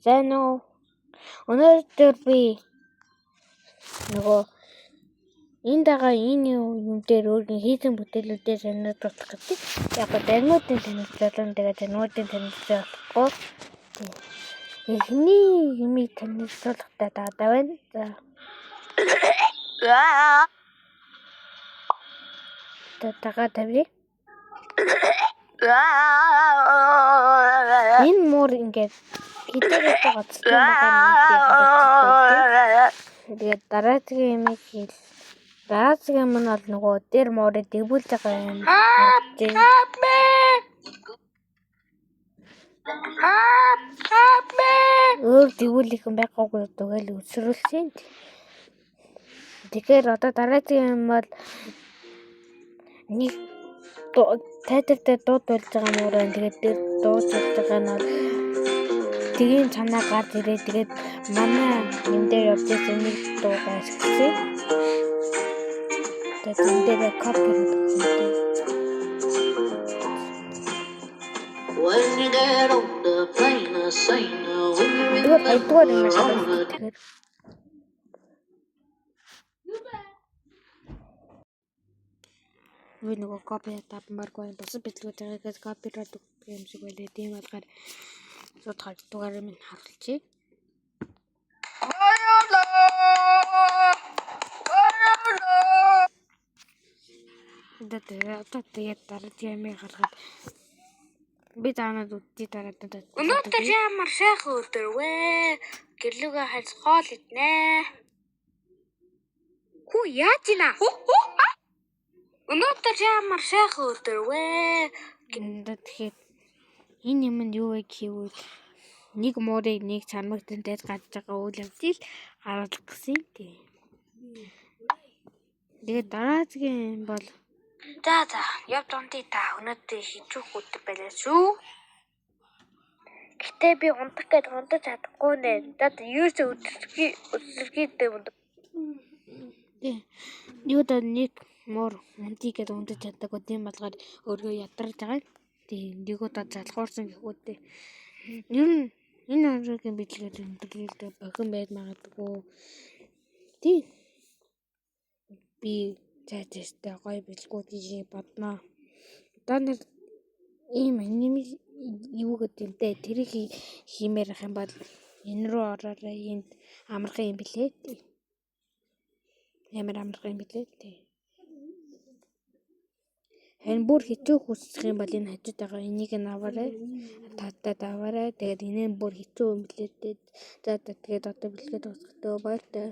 Сайн уу? Өнөөдөр би нөгөө энэ дагаа энэ юм дээр өөрийн хийсэн бүтээлүүдээ танилцуулах гэдэг. Яг го заримуудын танилцуулна, тэгээд заримуудын танилцуулахгүй. Эхний юмыг танилцуулахдаа даа байна. За. Дагаа тавья. Энэ муур ингээд хэдийгээр гоцсон байгаа юм. Тэгээд дараагийн юмыг хэл. Дараагийн юм нь бол нөгөө дээр муурыг дэвбүүлж байгаа юм. Help me! Help! Help me! Өөр дэвбүүлэх юм байгаагүй тэгэл өсрүүлсэн. Тэгэхээр одоо дараагийн юм бол нэг тайтар дээр дууд болж байгаа муур байна. Тэгээд дээр дууд болж байгаа нь бол тгийн цанаа гарч ирээ. Тэгээд манай юм дээр явж байсан нэг дуугаа ашигласан. Тэгээд энэ дээр копи гэдэг. When you get on the plane, I say no. When you're in Тэгээд the хоёрдугаар юм corona, тэгэхээр би нөгөө копи тавмааргүй байна. Бусад бичлэгүүд байгаагаас копирайт өгдөг юм шиг байлээ. Тийм болохоор шууд хоёрдугаар юм харуулчих. Тэгээд одоо тэгээд дараагийн юмыг харахад би заанад үдчи дараад надад. Өнөөдөр ямар сайхан өдөр вэ? Гэрлүүгээ хальс хоол иднэ. Хүү яаж ийна? Өнөөдөр ямар сайхан өдөр вэ? Тэгэхээр энэ юм нь юу вэ гэвэл нэг муурыг нэг чармагдан дээр гарч байгаа үйл явдлыг харуулах гэсэн тийм. Тэгээд дараагийн юм бол За явж унтъя та. Өнөөдөр хичүүх өдөр байлаа шүү. Гэтэ би унтах гээд унтаж чадахгүй нэ. За юусе өсөрхий дээр унтах. Тийм. Юу да нэг муур унтъя гэдээ унтаж чаддаггүй. Тийм болгоор өөргөө ядарч байгаа. Тийм. Нэг удаа залхуурсан гэхүү дээ. Ер нь энэ оргийн бичлэгээр өндөрлөлтөй бохин байж магадгүй. Тийм. Би цаашдаа гоё бичлэгүүд хийхээ бодноо. Та нар ийм аниме юу гэдэг юм бэ? Тэрийг хиймээр ах юм бол энэ рүү ороорой. Энд амархан юм билээ. Амар амархан юм билээ. Харин бүр хэцүү хүсэх юм бол энэ хажууд байгаа энийг нь аваарай. Татаад аваарай. Тэгээд энэ нь бүр хэцүү юм билээ дээ. За тэгээд одоо бэлгээд дуусгахдаа баяртай.